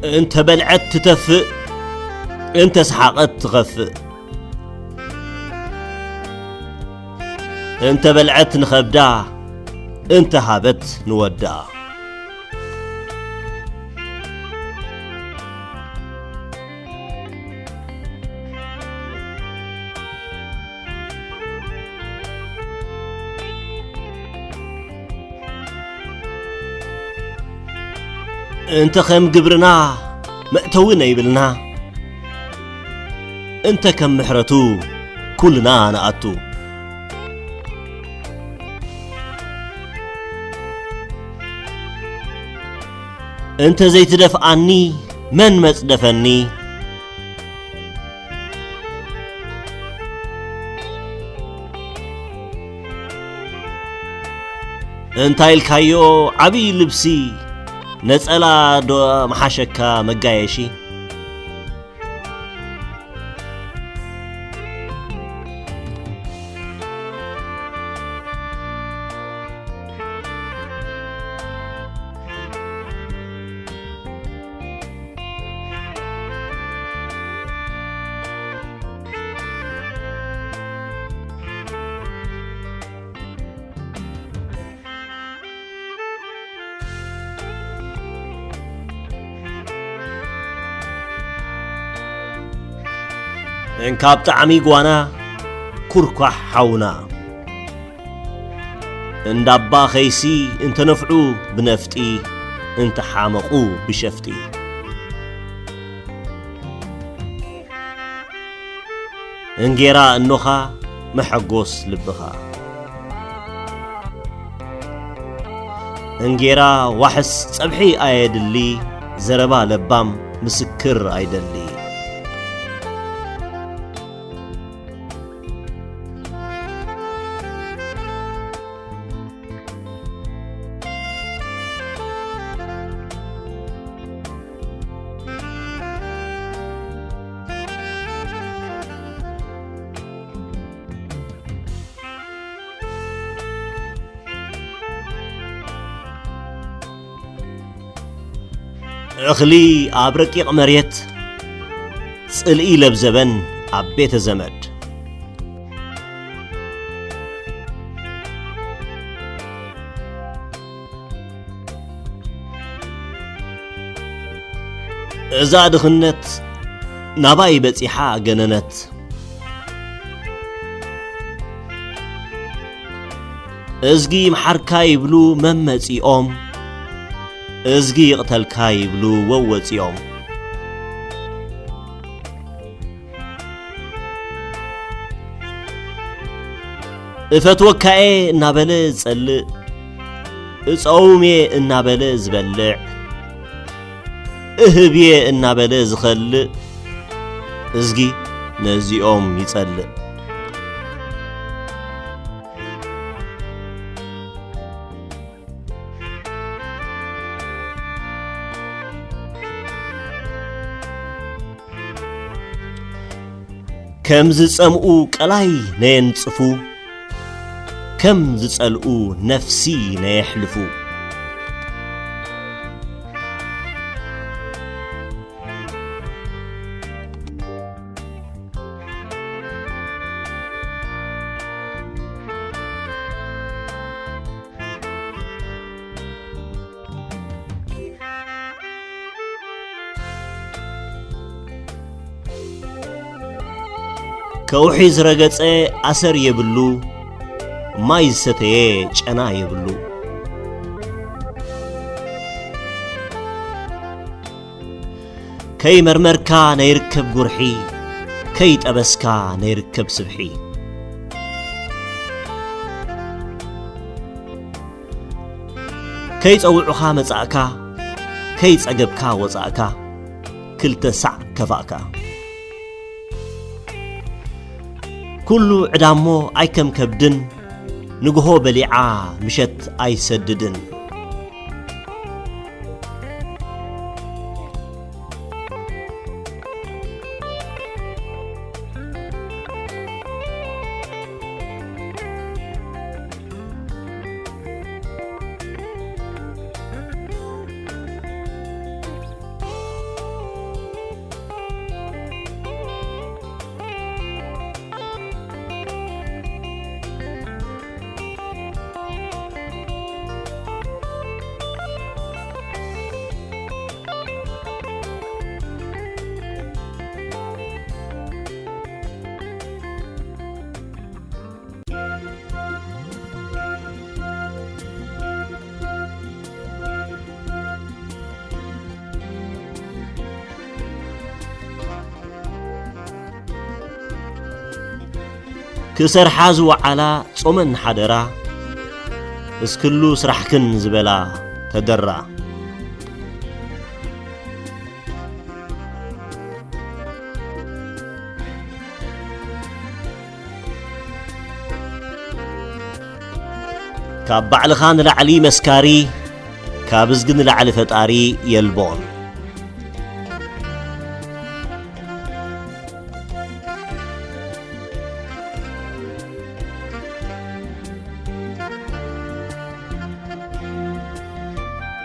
እንተ በልዐት ትተፍእ፣ እንተ ሰሓቐት ትኸፍእ። እንተ በልዐት ንኸብዳ፣ እንተ ሃበት ንወዳ። እንተ ኸም ግብርና መእተዊ ነይብልና፣ እንተ ከም ምሕረቱ ኩልና ንኣቱ። እንተ ዘይትደፍኣኒ መን መጽደፈኒ? እንታይ ኢልካዮ ዓብዪ ልብሲ፣ ነጸላ ዶ መሓሸካ መጋየሺ? እንካብ ጣዕሚ ጓና ኩርኳሕ ሓውና፣ እንዳባ ኸይሲ እንተነፍዑ ብነፍጢ፣ እንተሓመቑ ብሸፍጢ። እንጌራ እኖኻ መሐጎስ ልብኻ። እንጌራ ዋሕስ ጸብሒ ኣየድሊ፣ ዘረባ ለባም ምስክር ኣይደሊ። እኽሊ ኣብ ረቂቕ መሬት፣ ጽልኢ ለብዘበን ኣብ ቤተ ዘመድ። እዛ ድኽነት ናባይ በጺሓ ገነነት። እዝጊ ይምሓርካ ይብሉ መመጺኦም፣ እዝጊ ይቕተልካ ይብሉ ወወጺኦም። እፈትወካ'የ እናበለ ዝጸልእ፣ እጸውም'የ እናበለ ዝበልዕ፣ እህብ'የ እናበለ ዝኸልእ፣ እዝጊ ነዚኦም ይጸልእ። ከም ዝጸምኡ ቀላይ ነየንጽፉ፣ ከም ዝጸልኡ ነፍሲ ነየሕልፉ። ከውሒ ዝረገጸ ኣሰር የብሉ፣ ማይ ዝሰተየ ጨና የብሉ። ከይመርመርካ ነይርከብ ጉርሒ፣ ከይጠበስካ ነይርከብ ስብሒ። ከይጸውዑኻ መጻእካ፣ ከይጸገብካ ወጻእካ፣ ክልተ ሳዕ ከፋእካ። ኩሉ ዕዳሞ ኣይከም ከብድን፣ ንግሆ በሊዓ ምሸት ኣይሰድድን። ክሰርሓ ዝወዓላ ጾመን ሓደራ፣ እስክሉ ስራሕክን ዝበላ ተደራ። ካብ ባዕልኻ ንላዕሊ መስካሪ፣ ካብ እዝጊ ንላዕሊ ፈጣሪ የልቦን።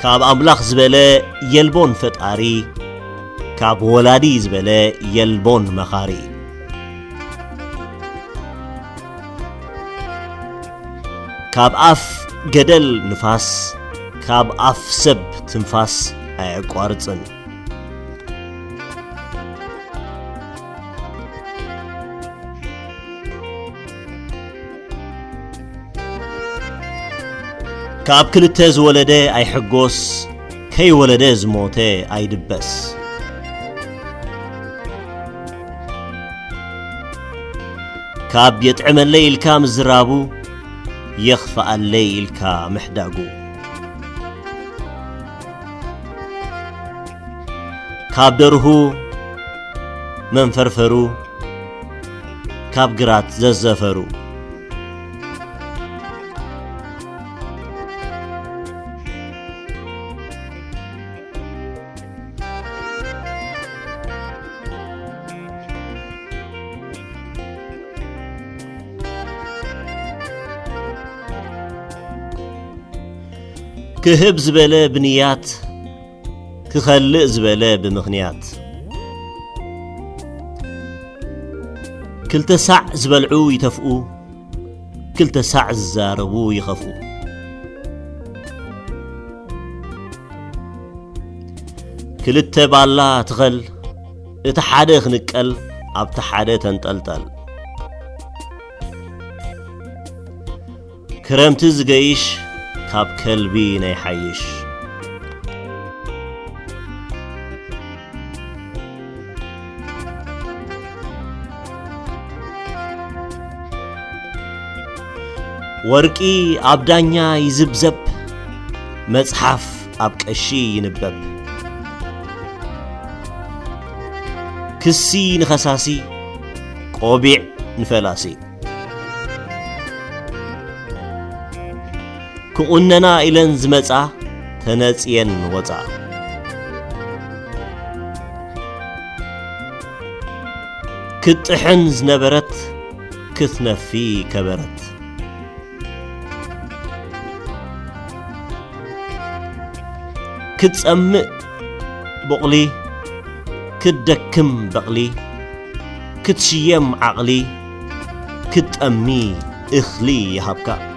ካብ ኣምላኽ ዝበለ የልቦን ፈጣሪ፣ ካብ ወላዲ ዝበለ የልቦን መኻሪ። ካብ ኣፍ ገደል ንፋስ፣ ካብ ኣፍ ሰብ ትንፋስ ኣየቋርጽን። ካብ ክልተ ዝወለደ ኣይሕጎስ፣ ከይወለደ ዝሞተ ኣይድበስ። ካብ የጥዕመለይ ኢልካ ምዝራቡ፣ የኽፍኣለይ ኢልካ ምሕዳጉ። ካብ ደርሁ መንፈርፈሩ፣ ካብ ግራት ዘዘፈሩ። ክህብ ዝበለ ብንያት፣ ክኸልእ ዝበለ ብምኽንያት። ክልተ ሳዕ ዝበልዑ ይተፍኡ፣ ክልተ ሳዕ ዝዛረቡ ይኸፍኡ። ክልተ ባላ ትኸል፣ እቲ ሓደ ክንቀል፣ ኣብቲ ሓደ ተንጠልጠል። ክረምቲ ዝገይሽ ካብ ከልቢ ናይ ሓይሽ። ወርቂ ኣብ ዳኛ ይዝብዘብ፣ መጽሓፍ ኣብ ቀሺ ይንበብ። ክሲ ንኸሳሲ፣ ቆቢዕ ንፈላሲ። ክቑነና ኢለን ዝመጻ ተነጽየን ወጻ። ክትጥሕን ዝነበረት ክትነፊ ከበረት። ክትጸምእ ቡቕሊ፣ ክትደክም በቕሊ፣ ክትሽየም ዓቕሊ፣ ክትጠሚ እኽሊ ይሃብካ።